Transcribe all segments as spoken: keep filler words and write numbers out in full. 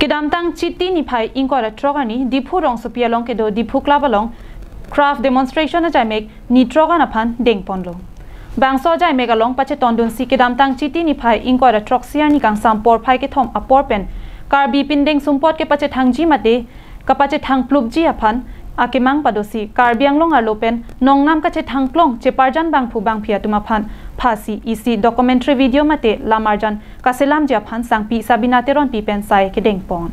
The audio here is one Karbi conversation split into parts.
Kedamtang Chiti niphai ingkoi ra throk arni Diphu rongsopi along kedo Diphu Club along craft demonstration ajaimek ni throk an aphan dengponlo. Bangso ajaimek along pachetondunsi kedamtang Chiti niphai ingkoi ra throksi arni kangsam porphai kethom apor pen Karbi pindeng sumpot kepachethangji mate kapachethangplupji aphan akemang padosi Karbi Anglong arlo pen nongnam kachethangklong cheparjan bangphu bangphi atum aphan phasi isi documentary video mate lamarjan kaselamji aphan sangpi Sabina Teronpi pen sai kedengpon.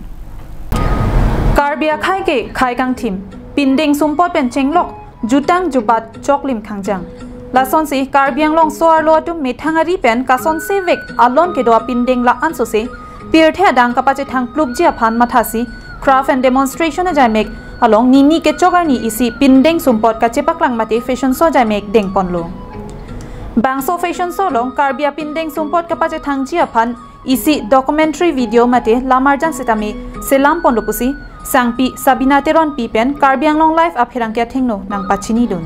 Karbi akhai ke khai kangthim, pindeng sumpot pen chenglok, jutang jubat choklim khangjang. Lasonsi Karbi Anglong so-arlo atum methang ari pen kasonse vek alon kedo apindeng la-an sose pirthe adang kapachethangplupji aphan mathasi craft and demonstration ajaimek along nini kechok arni isi pindeng sumpot kachepaklang mate fashion show ajaimek dengponlo. Bangso fashion show along Karbi apindeng sumpot kapachethangji aphan isi documentary video mate lamarjan sitame selamponlo pusi sangpi Sabina Teronpi pen Karbi Anglong Live apherangke athengno nangpachinidun.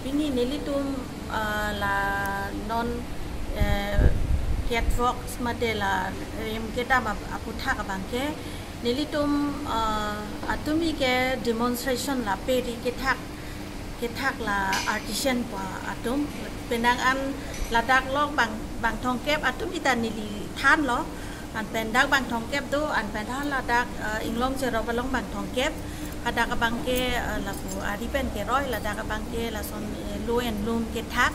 Pini nelitum, ah, la non, eh, catwalks mate la rim kedam ap-, aputhak abangke nelitum, ah, atumi ke demonstration la peri kethak kethak la artisan pa atum, penang an ladak lok bang, bang thomkep atum ita neli thanlo. An pen dak bang thomkep do, an pen ha ladak, eh, inglong cherop along bang thomkep. Hadak abangke, eh, lapu ari pen keroi, ladak abangke lason, eh, low and loom kethak,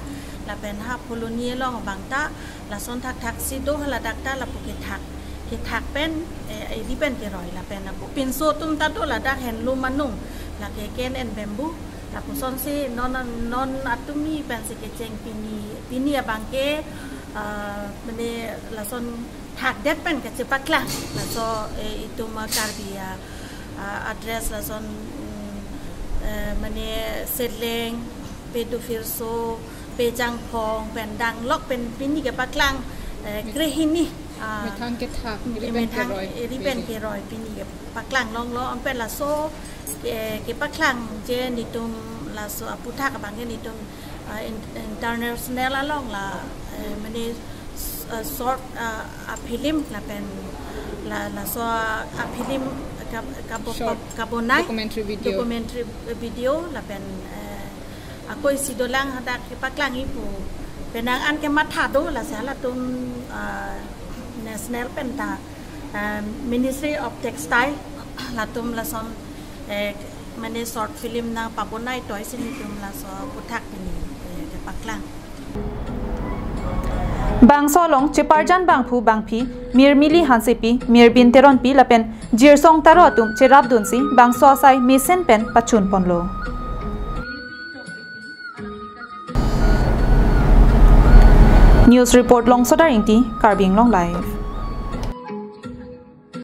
lapen ha Phuloni along abang ta lason thakthaksi do, ha ladak ta lapu kethak. Kethak pen, eh, ari pen keroi, lapen lapu pinso atum ta do ladak handloom anung, lake cane and bamboo. Lapusonsi non, non atumi pensi kecheng pini, pini abangke, ah, mane lason thakdet pen kachepaklang. Laso, eh, itum, ah, Karbi, ah, ah, adress lason, mm, eh, mane Seleng, Pedufirso, Pejangphong, pen danglok pen pini kepaklang, eh, krehini, ah, methang kethak, ri pen methang, keroi, ri pen pini keroi pini kepaklang longlo, an pen laso, eh, kepaklang je nelitum laso aputhak abangke nelitum, ah, in-, international along la, eh, mane, eh, short, ah, a film lapen la, laso a film kab-, kabo-, short kab-, kabonai documentary video. Documentary video lapen, eh, ako isi dolang hadak kepaklang ipu. Penang an kematha do lasi halatum, ah, national pen ta, ah, Ministry of Textile latum lason, eh, mane short film nangpabonai toisi nelitum laso aputhak pini, eh, kepaklang. Bangso along cheparjan bangphu bangphi Mirmili Hansepi, Mirbin Teronpi lapen Jirsong Taro atum cherapdunsi bangso asai mesen pen pachunponlo. News report Longsodar Ingti, Karbi Anglong Live.